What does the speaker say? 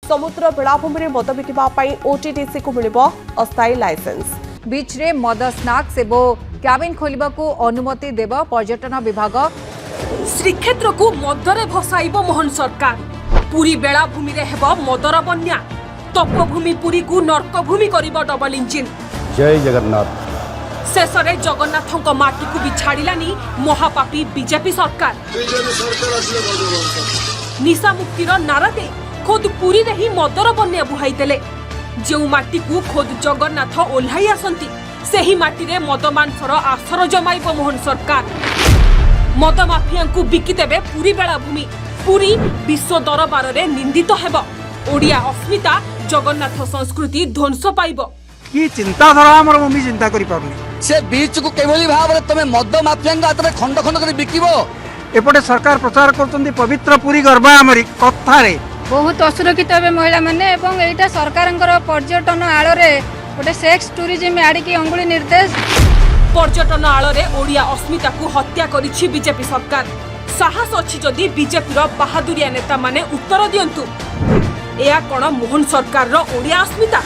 ସମୁଦ୍ର ବେଳାଭୂମିରେ ମଦ ବିକିବା ପାଇଁ ଓଟିଡିସିକୁ ମିଳିବ ଅସ୍ଥାୟୀ ଲାଇସେନ୍ସ। ବିଚ୍ରେ ମଦ ସ୍ନାକ୍ସ ଏବଂ କ୍ୟାବିନ୍ ଖୋଲିବାକୁ ଅନୁମତି ଦେବ ପର୍ଯ୍ୟଟନ ବିଭାଗ। ଶ୍ରୀକ୍ଷେତ୍ରକୁ ମଦରେ ଭସାଇବ ମୋହନ ସରକାର। ପୁରୀ ବେଳାଭୂମିରେ ହେବ ମଦର ବନ୍ୟା। ତପଭୂମି ପୁରୀକୁ ନର୍କଭୂମି କରିବ ଡବଲ ଇଞ୍ଜିନ୍। ଜୟ ଜଗନ୍ନାଥ। ଶେଷରେ ଜଗନ୍ନାଥଙ୍କ ମାଟିକୁ ବି ଛାଡ଼ିଲାନି ମହାପାପୀ ବିଜେପି ସରକାର। ନିଶାମୁକ୍ତିର ନାରା ଦେଇ ଖୋଦ୍ ପୁରୀରେ ହିଁ ମଦର ବନ୍ୟା ବୁହାଇ ଦେଲେ। ଯେଉଁ ମାଟିକୁ ଖୋଦ୍ ଜଗନ୍ନାଥ ଓହ୍ଲାଇ ଆସନ୍ତି, ସେହି ମାଟିରେ ମଦ ମାଂସର ଆସର ଜମାଇବ ମୋହନ ସରକାର। ମଦ ମାଫିଆଙ୍କୁ ବିକିଦେବେ ପୁରୀ ବେଳାଭୂମି। ପୁରୀ ବିଶ୍ୱ ଦରବାରରେ ନିନ୍ଦିତ ହେବ। ଓଡ଼ିଆ ଅସ୍ମିତା, ଜଗନ୍ନାଥ ସଂସ୍କୃତି ଧ୍ୱଂସ ପାଇବ। କି ଚିନ୍ତାଧାରା ଆମର, ମୁଁ ବି ଚିନ୍ତା କରିପାରୁନି। ସେ ବିଚ୍କୁ କିଭଳି ଭାବରେ ତମେ ମଦ ମାଫିଆଙ୍କ ହାତରେ ଖଣ୍ଡ ଖଣ୍ଡ କରି ବିକିବ? ଏପଟେ ସରକାର ପ୍ରଚାର କରୁଛନ୍ତି ପବିତ୍ର ପୁରୀ, ଗର୍ବ ଆମରି କଥାରେ। ବହୁତ ଅସୁରକ୍ଷିତ ହେବେ ମହିଳାମାନେ ଏବଂ ଏଇଟା ସରକାରଙ୍କର ପର୍ଯ୍ୟଟନ ଆଳରେ ଗୋଟେ ସେକ୍ସ ଟୁରିଜିମ୍ ଆଡ଼ିକି ଅଙ୍ଗୁଳି ନିର୍ଦ୍ଦେଶ। ପର୍ଯ୍ୟଟନ ଆଳରେ ଓଡ଼ିଆ ଅସ୍ମିତାକୁ ହତ୍ୟା କରିଛି ବିଜେପି ସରକାର। ସାହସ ଅଛି ଯଦି ବିଜେପିର ବାହାଦୁରିଆ ନେତାମାନେ ଉତ୍ତର ଦିଅନ୍ତୁ, ଏହା କ'ଣ ମୋହନ ସରକାରର ଓଡ଼ିଆ ଅସ୍ମିତା?